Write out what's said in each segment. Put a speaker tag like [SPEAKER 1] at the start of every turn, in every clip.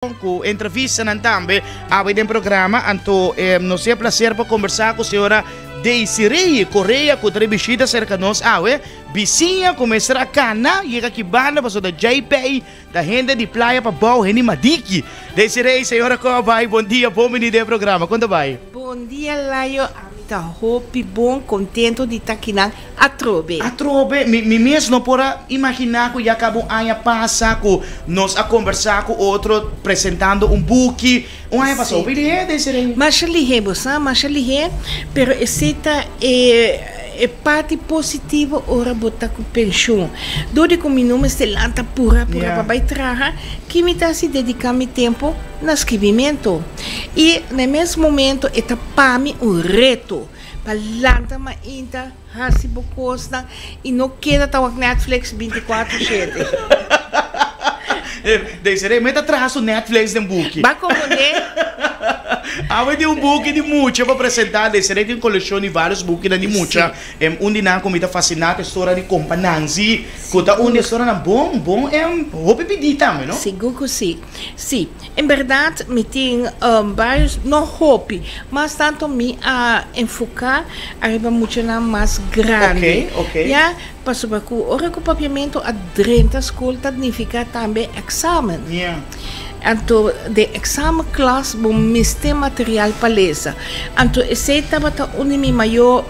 [SPEAKER 1] Ku entrevistanan tambe awe den programa, anto nos tin e placer pa kombersá ku señora Desiree Correa ku ta di bishita serka nos awe. Bisiña ku mester a kana yega aki banda pasobra ta JP ta hende di Playa Pabou, hende Madiki. Desiree, señora kon a bai? Bon dia, bon bini den e programa. Kon ta bai?
[SPEAKER 2] Bon dia Layo, ami ta hopi bon, kontento di ta kinan Atrobe.
[SPEAKER 1] Atrobe, mi mi mes no por a imaginá ku ya kaba un aña pasa ku nos a kombersá ku otro presentando un buki. Un aña pasá hopi lihé, Desiree.
[SPEAKER 2] Masha lihé, bo sa, masha lihé, pero esei ta e e parti positivo ora bo ta ku penshun. Dor di ku mi no mester lanta pura pura pa bai traha, ki mi ta hasi? Dediká mi tempu na skibimentu. I na e mes momento e ta pa mi un reto. Pa lanta mainta, hasi bo kosnan i no keda ta wak Netflix bintikuatro shete.
[SPEAKER 1] Desiree, mi ta traha su Netflix den buki.
[SPEAKER 2] Ba komprondé.
[SPEAKER 1] Awe tin un buki di mucha pa presentá. Desiree tin un kolekshon di vários bukinan di mucha. Un di nan ku mi ta fasiná ta e stora di Kompa Nanzi, ku ta un di e storanan bon, bon, hopi pidí tambe, no?
[SPEAKER 2] Sigur ku si. Sí, en berdad mi tin varios, no hopi, mas tanto mi a enfoca ariba muchanan mas grandi.
[SPEAKER 1] Ok, ok.
[SPEAKER 2] Ya, pasobra cu ora cu papiamento a drenta school ta nifica tambe examen.
[SPEAKER 1] Ya.
[SPEAKER 2] Anto den examen klas bo mester material pa lesa. Anto esey tabata un di mi mayor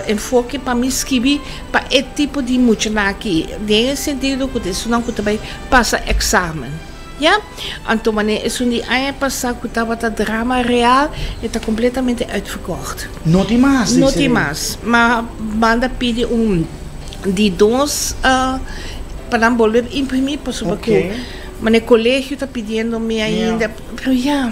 [SPEAKER 2] enfoke pa mi skibi pa e tipo di muchanan aki, den e sentido cu ta esunnan cu ta bay pasa examen. Ya, anto manera esun di aña pasá ku tabata drama real, e ta kompletamente uitverkocht.
[SPEAKER 1] No tin mas,
[SPEAKER 2] No tin mas. Ma manda pidi un di dos pa nan bolbe imprimí pasobra ku manera kolegio ta pidiendo mi ainda. Pero ya.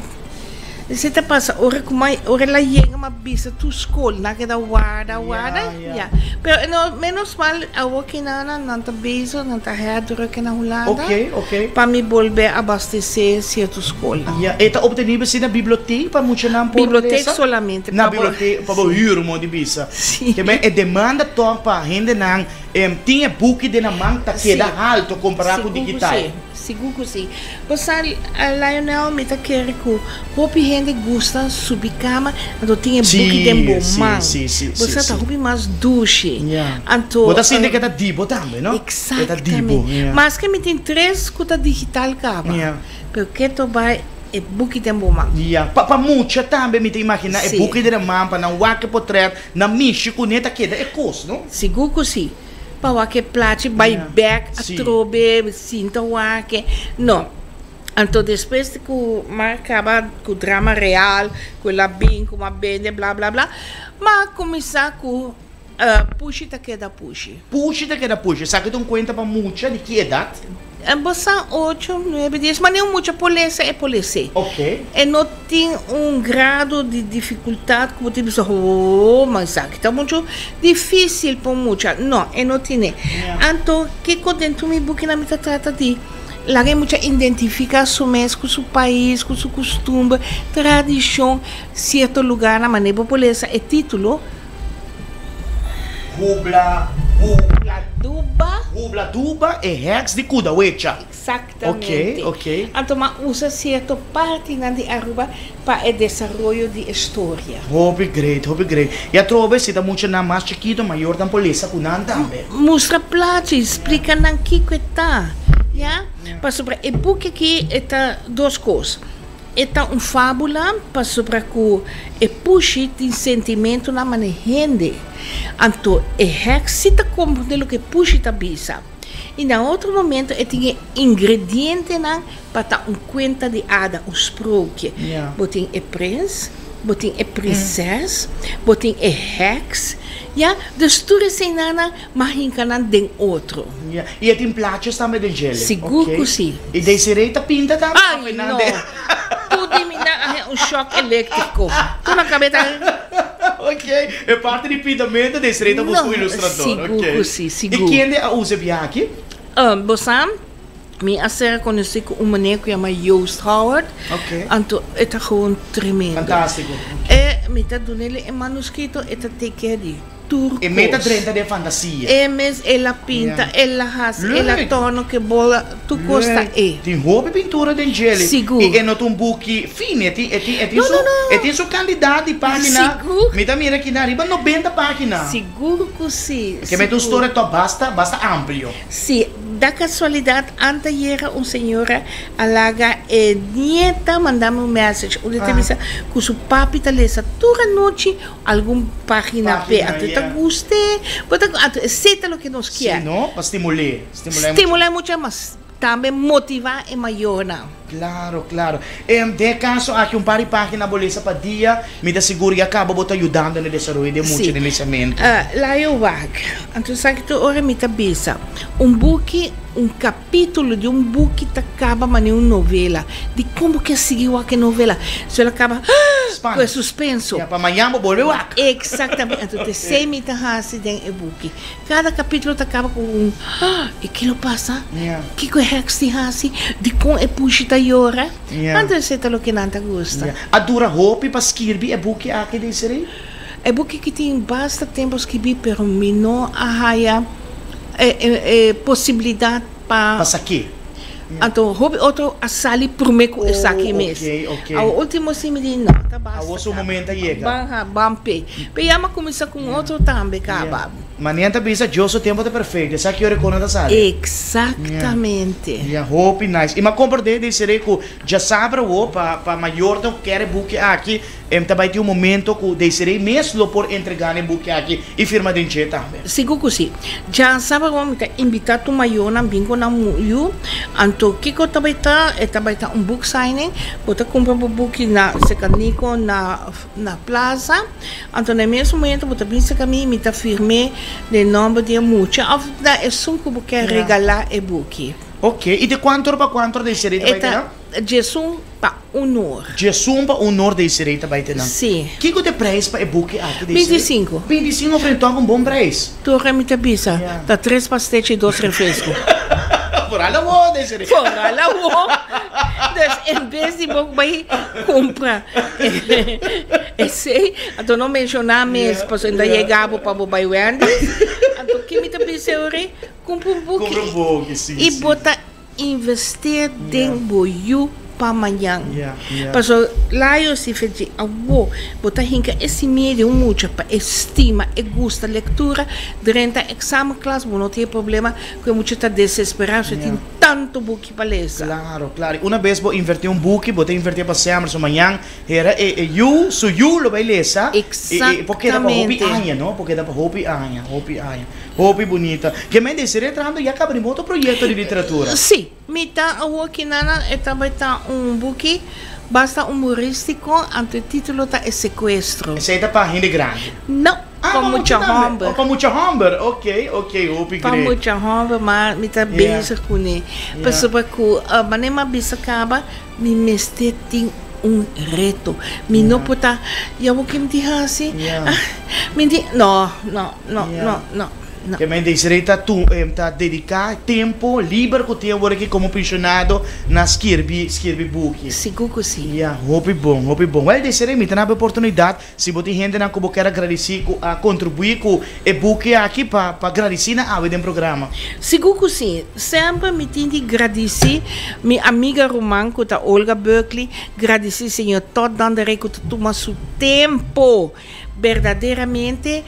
[SPEAKER 2] Esei ta pasa ora ku mai ora el a yega m'a bisa tur skol nan a keda warda warda ya pero no menos mal awor kinana nan ta bezig nan ta herdrukken na Hulanda pa mi bolbe abastesé sierto skolnan.
[SPEAKER 1] Ya e ta obtenibel si na bibliotek pa muchanan por lesa?
[SPEAKER 2] Bibliotek solamente
[SPEAKER 1] Na bibliotek pa bo hür mo di bisa. Ke men e demanda tòg pa hendenan tin e buki den nan man ta keda halto kompará ku digital.
[SPEAKER 2] Sigur ku si. Pasá Lionel mi ta kere ku hopi hende gusta subi kama anto tin e buki den bo man. Bo sa ta hopi mas dushi. Anto
[SPEAKER 1] Bo ta sinti ke ta di bo tambe no?
[SPEAKER 2] Eksaktamente. Maske mi tin tres ku ta digital kaba. Pero ke to bai e buki den bo man.
[SPEAKER 1] Ya. Pa mucha tambe mi ta imaginá e buki den e man pa nan wak e potret nan mishi kuné ta keda e kos no?
[SPEAKER 2] Sigur ku si. Pa wak e plachi bai bek atrobe sinta wak e no anto despues ku m'a kaba ku drama real ku el a bin ku m'a bende bla bla bla m'a kuminsá ku pushi ta keda pushi.
[SPEAKER 1] Pushi ta keda pushi esaki ta un kuenta pa mucha di ki edat?
[SPEAKER 2] Bo sa ocho, nuebe, dies, ma ni un mucha por lesa e por les'é. E no tin un grado di dificultad cu bo tin bisa, oh, ma esaki ta mucho dificil pa un mucha. No, e no tine. Anto, kico den tur mi bukinan mi ta trata di laga e mucha identifica su mes cu su pais, cu su custumber, tradicion, cierto lugarnan, manera bo por lesa e titulo.
[SPEAKER 1] Hubla
[SPEAKER 2] Hubla duba.
[SPEAKER 1] Hubla duba e heks di Kudawecha.
[SPEAKER 2] Exactamente.
[SPEAKER 1] Ok, ok.
[SPEAKER 2] Anto m'a usa cierto partinan di Aruba pa e desaroyo di e storia.
[SPEAKER 1] Hopi great, hopi great. I atrobe si ta muchanan mas chikito, mayornan por lesa ku nan tambe.
[SPEAKER 2] Mustra plachi, splica nan kiko e ta, ya. Pasobra e buki aki e ta dos kos. E ta un fábula pasobra ku e pushi tin sentimentunan manera hende. Anto e hèks si ta komprondé loke e pushi ta bisa. I na otro momento e tin e ingredientenan pa ta un kuenta di ada, un sprookje. Bo tin e prins, bo tin e prinsès, bo tin e hèks, ya. Dus tur eseinan Ma hinka nan den otro.
[SPEAKER 1] Ya, i e tin plaatjes tambe den djele.
[SPEAKER 2] Sigur ku si.
[SPEAKER 1] I Desiree ta pinta tambe?
[SPEAKER 2] Ai no! Tur di mi nan a haña un shock eléktriko. Tur nan kabes ta.
[SPEAKER 1] Ok, e parti di pintamentu Desiree ta buska un ilustrador.
[SPEAKER 2] No, sigur ku si, sigur.
[SPEAKER 1] I kende a usa e biaha aki?
[SPEAKER 2] Bo sa, mi a ser konosí ku un meneer ku yama Joost Howard.
[SPEAKER 1] Ok.
[SPEAKER 2] Anto e ta gewoon tremendo.
[SPEAKER 1] Fantástiko.
[SPEAKER 2] E. mi ta dun'e e manuskrito, e ta take care di tur
[SPEAKER 1] E meta
[SPEAKER 2] kos.
[SPEAKER 1] drenta den fantasia.
[SPEAKER 2] E mes el a pinta, el a hasi, el a
[SPEAKER 1] Leuk.
[SPEAKER 2] torno ke bola, tur kos ta
[SPEAKER 1] Leuk.
[SPEAKER 2] e.
[SPEAKER 1] Tin hopi pintura den djele.
[SPEAKER 2] Sigur.
[SPEAKER 1] I e no ta un buki fini, e tin, e tin, e tin
[SPEAKER 2] No,
[SPEAKER 1] su,
[SPEAKER 2] no, no.
[SPEAKER 1] e tin su kandidat di página.
[SPEAKER 2] Sigur.
[SPEAKER 1] Mi ta mira aki na riba nobenta página.
[SPEAKER 2] Sigur ku si,
[SPEAKER 1] Ke mete un
[SPEAKER 2] sigur.
[SPEAKER 1] storia tòg basta, basta amplio.
[SPEAKER 2] Si, da casualidad anteayera un señora a laga e nieta mandami un message unda e ta bisa cu su papi ta lesa tur anochi algun pagina p'e anto e ta gust'e bo ta anto esey ta loke nos kier.
[SPEAKER 1] Si no, pa stimul'e, stimul'e mucha.
[SPEAKER 2] Stimul'e mucha mas tambe motiva e mayornan.
[SPEAKER 1] Claro, claro. Den e caso aki un par di pagina bo lesa pa dia, mi ta sigur ya caba bo ta yudando na e desaroyo di e mucha den lesamento.
[SPEAKER 2] Layo wak. Anto esaki tur ora mi ta bisa, un buki, un capitulo di un buki ta caba manera un novela. Dicon bo kier sigui wak e novela? Si el a caba, cu e suspenso.
[SPEAKER 1] Ya, pa mañan bo bolbe wak.
[SPEAKER 2] Exactamente. Anto t'esey mi ta haci den e buki. Kada kapítulo ta kaba ku un, I ki lo pasa? Kiko e heks tin hasi? Dikon e pushi ta yora? Anto esei ta loke nan ta gusta.
[SPEAKER 1] A dura hopi pa skirbi e buki aki, Desiree?
[SPEAKER 2] E buki aki tin basta tempu skibí, pero mi no a haya e posibilidat pa.
[SPEAKER 1] Pa sak'é.
[SPEAKER 2] Anto hopi otro a sali promé ku esaki mes. Awor ultimo si mi di no, ta basta
[SPEAKER 1] Awor su momento a yega.
[SPEAKER 2] Ban ha, ban p'e. P'e ya mi a kuminsá ku un otro tambe kaba.
[SPEAKER 1] Ma nian ta bisa Dios su tempo ta perfecto, esaki ora e kona ta sali.
[SPEAKER 2] Exactamente.
[SPEAKER 1] Ya, hopi nice. I mi a komprendé Desiree ku djasabra awo pa pa mayornan ku kere buki aki Em ta bai tin un momento cu Desiree mes lo por entrega n'e buki aki y firma den dje tambe.
[SPEAKER 2] Sigur cu si. Dja saba awor mi ta invita tur mayornan bin cu nan yu. Anto kico ta bai ta? E ta bai ta un book signing. Bo ta cumpra bo buki na Seca Nico na na plaza. Anto na e mes momento bo ta bin seca mi, mi ta firm'e den nomber di e mucha of na esun cu bo kier regala e buki.
[SPEAKER 1] Ok. Y di cuanto ora pa cuanto ora Desiree ta
[SPEAKER 2] E
[SPEAKER 1] bai
[SPEAKER 2] ta
[SPEAKER 1] te nan?
[SPEAKER 2] djesun pa un or.
[SPEAKER 1] Djesun pa un or Desiree ta bai te nan.
[SPEAKER 2] Sí.
[SPEAKER 1] Kiko ta e prijs pa e buki aki Desiree?
[SPEAKER 2] Bintisinko.
[SPEAKER 1] Bintisinko frente tok un bon prijs.
[SPEAKER 2] Tur mi ta bisa ta tres pastechi y dos refresco.
[SPEAKER 1] Foral awo Desiree.
[SPEAKER 2] Foral awo. Dus en bes di bo bai cumpra esey, anto no menciona mes pasobra no ta yega bo pa bo bai Wendy's. Anto ki mi ta bisa ori? Cumpra un buki.
[SPEAKER 1] Cumpra un buki, si,
[SPEAKER 2] Y
[SPEAKER 1] si.
[SPEAKER 2] bo ta Investí den bo yu pa mañan. Pasobra layo si fedji awo bo ta hinka e simia di un mucha pa e stima, e gusta lektura, drenta examenklas bo no tin e problema ku e mucha ta desesperá pasobra tin tantu buki pa lesa.
[SPEAKER 1] Klaro, klaro. I una bes bo invertí un buki, bo ta invertí pa semper. So mañan hera e e yu, su yu lo bai lesa i i por keda pa hopi aña, no? Por keda pa hopi aña, hopi aña. Hopi bunita. Ke men Desiree trahando ya kaba riba otro proyekto di literatura?
[SPEAKER 2] Sí, mi ta awor kinana e ta bai ta un buki basta humoristiko, anto e titulo ta E Sekuestro.
[SPEAKER 1] Esei ta pa hende grandi?
[SPEAKER 2] No,
[SPEAKER 1] Ah,
[SPEAKER 2] pa
[SPEAKER 1] pa
[SPEAKER 2] mucha
[SPEAKER 1] mucha tambe.
[SPEAKER 2] hòmber.
[SPEAKER 1] Oh, pa mucha hòmber. Ok, ok, hopi
[SPEAKER 2] Pa
[SPEAKER 1] great.
[SPEAKER 2] mucha hòmber, ma mi ta bezig kuné. Pasobra ku manera mi a bisa kaba, mi mester tin un reto. Mi no por ta, ya bo ke mi tin hasi? Mi tin, no, no. No, no, no, no.
[SPEAKER 1] Ke men Desiree ta tu ta dediká tempu liber ku tin awor aki komo penshonado na skirbi skirbi buki.
[SPEAKER 2] Sigur ku si.
[SPEAKER 1] Ya, hopi bon, hopi bon. Wèl Desiree mi ta na bo oportunidat si bo tin hendenan ku bo kier a gradisí ku a kontribuí ku e buki aki pa pa gradisí nan awe den programa.
[SPEAKER 2] Sigur ku si. Semper mi tin di gradisí mi amiga ruman ku ta Olga Berkeley, gradisí señor Todd Danderé ku ta tuma su tempu Berdaderamente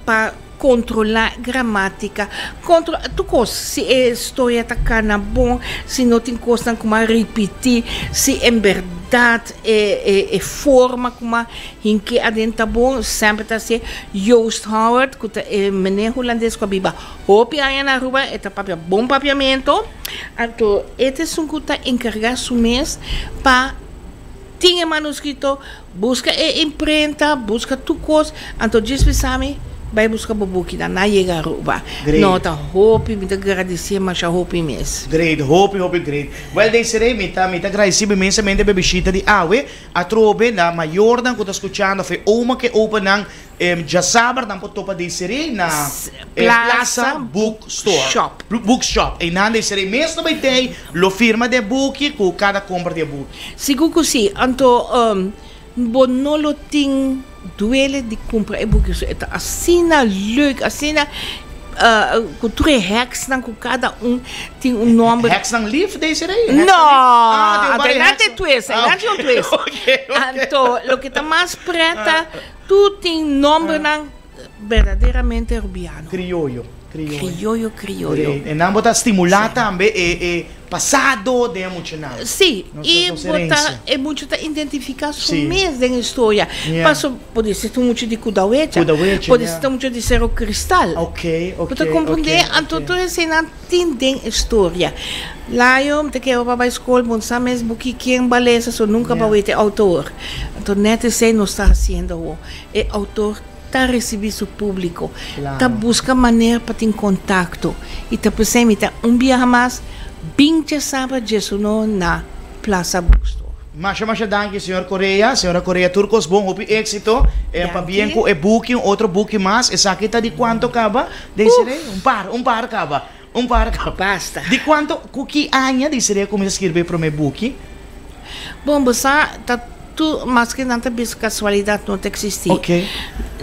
[SPEAKER 2] pa kontrolá gramátika, kontro tur kos, si e storia ta kana bon, si no tin kosnan ku a ripití, si en bèrdat e e e forma ku a hink'é aden ta bon, semper ta hasié. Joost Howard ku ta e meneer hulandes ku a biba hopi aña na Aruba, e ta papia bon papiamentu, anto e ta esun ku ta enkargá su mes pa tin e manuskrito. Buska e imprenta, buska tur kos, anto djis bisa mi, bai buska bo bukinan, nan yega Aruba.
[SPEAKER 1] Great.
[SPEAKER 2] No ta hopi, mi ta gradisié masha hopi mes.
[SPEAKER 1] Great, hopi hopi great. Well Desiree, mi ta mi ta gradisibo inmensamente pa e bishita di awe. Atrobe na mayornan ku ta skuchando of e oma ku e opennan Djasabra nan por topa Desiree na e Plaza Book Store.
[SPEAKER 2] Shop.
[SPEAKER 1] Bookshop. Einan Desiree mes lo bai tei, lo firma den buki ku kada kompra di e buki.
[SPEAKER 2] Sigur ku si. Anto. Bo no lo tin duele di kumpra e buki so e ta asina leuk, asina ku tur e hèksnan ku kada un tin un nòmber.
[SPEAKER 1] Hèksnan lif Desiree?
[SPEAKER 2] No, anto e nan tin twist, e nan tin un twist. Anto loke ta mas pret ta tur tin nòmbernan berdaderamente rubiano.
[SPEAKER 1] Krioyo,
[SPEAKER 2] krioyo. Krioyo, krioyo.
[SPEAKER 1] E nan bo ta stimulá tambe e e pasado den e muchanan.
[SPEAKER 2] Sí, i bo ta e mucha ta identifiká su mes den e storia. Paso por ser ta un mucha di Kudawecha, por ser ta un mucha di Sero Kristal.
[SPEAKER 1] Ok, ok.
[SPEAKER 2] Bo ta komprondé? Anto tur eseinan tin den e storia. Layo, mi ta kere pa bai skol, bo no sa mes buki ken ba lesa, so nunka bo a weta e outor. Anto nèt esei nos ta hasiendo awor. E outor ta ricibi su publico, ta busca manera pa tin contacto y ta p'esey mi ta un biaha mas bin djasabra djesuno na Plaza Bookstore.
[SPEAKER 1] Masha masha danki señor Correa, señora Correa tur cos bon hopi exito pabien cu e buki un otro buki mas esaki ta di cuanto caba Desiree un par un par caba un par caba
[SPEAKER 2] Basta.
[SPEAKER 1] Di cuanto cu ki aña Desiree a cuminsa skirbi e prome buki?
[SPEAKER 2] Bon bo sa ta Tur maske nan ta bisa casualidad no ta existi.
[SPEAKER 1] Ok.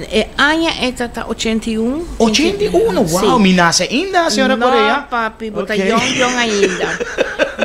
[SPEAKER 2] E aña e ta ta 81.
[SPEAKER 1] 81? Wow, mi nace ainda, señora Correa.
[SPEAKER 2] No, papi, bo ta yong yong ainda.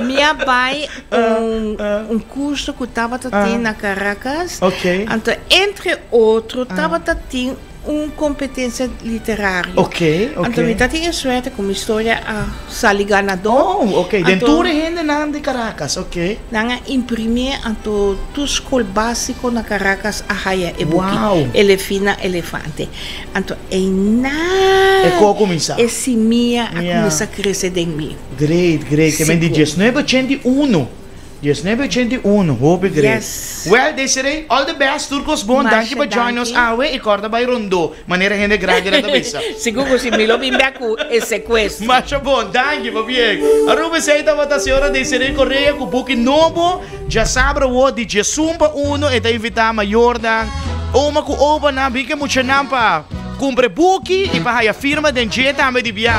[SPEAKER 2] Mi a bay un un curso cu tabata tin na Caracas.
[SPEAKER 1] Ok.
[SPEAKER 2] Anto entre otro tabata tin un competencia literario.
[SPEAKER 1] Ok, ok.
[SPEAKER 2] Anto mi ta tin e suerte cu mi storia a sali ganador.
[SPEAKER 1] Oh, ok. Den tur e hendenan di Caracas, ok.
[SPEAKER 2] Nan a imprimié, anto tur scol basico na Caracas a haya e buki.
[SPEAKER 1] Wow.
[SPEAKER 2] Elefina Elefante. Anto einan
[SPEAKER 1] E ko a cuminsa.
[SPEAKER 2] e simia a cuminsa crece den mi.
[SPEAKER 1] Great, great. Ke men di
[SPEAKER 2] Sigur.
[SPEAKER 1] 1981. 1981, hopi great.
[SPEAKER 2] Yes.
[SPEAKER 1] Well, Desiree, all the best, tur kos bon, danki
[SPEAKER 2] Masha
[SPEAKER 1] pa join nos
[SPEAKER 2] danki.
[SPEAKER 1] awe i kòrda bai rondó, manera hende grandinan ta bisa.
[SPEAKER 2] Sigur ku si, mi lo bin bek ku e sekuestro.
[SPEAKER 1] Masha bon, danki pabien. Aruba esei tabata señora Desiree Correa ku buki nobo, djasabra awor di djesun pa uno e ta invitá mayornan, oma ku obanan, bin ku e muchanan pa kumpra e buki i pa haya firma den dje tambe di bia.